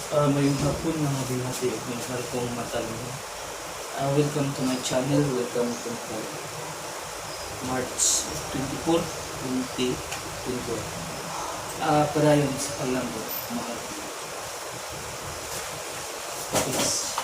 Maayong hapon, mga binati ug mahal kong matalino. Welcome to my channel. Welcome to my March 24, 2024. Padayon sa paglambot, mahal. Peace.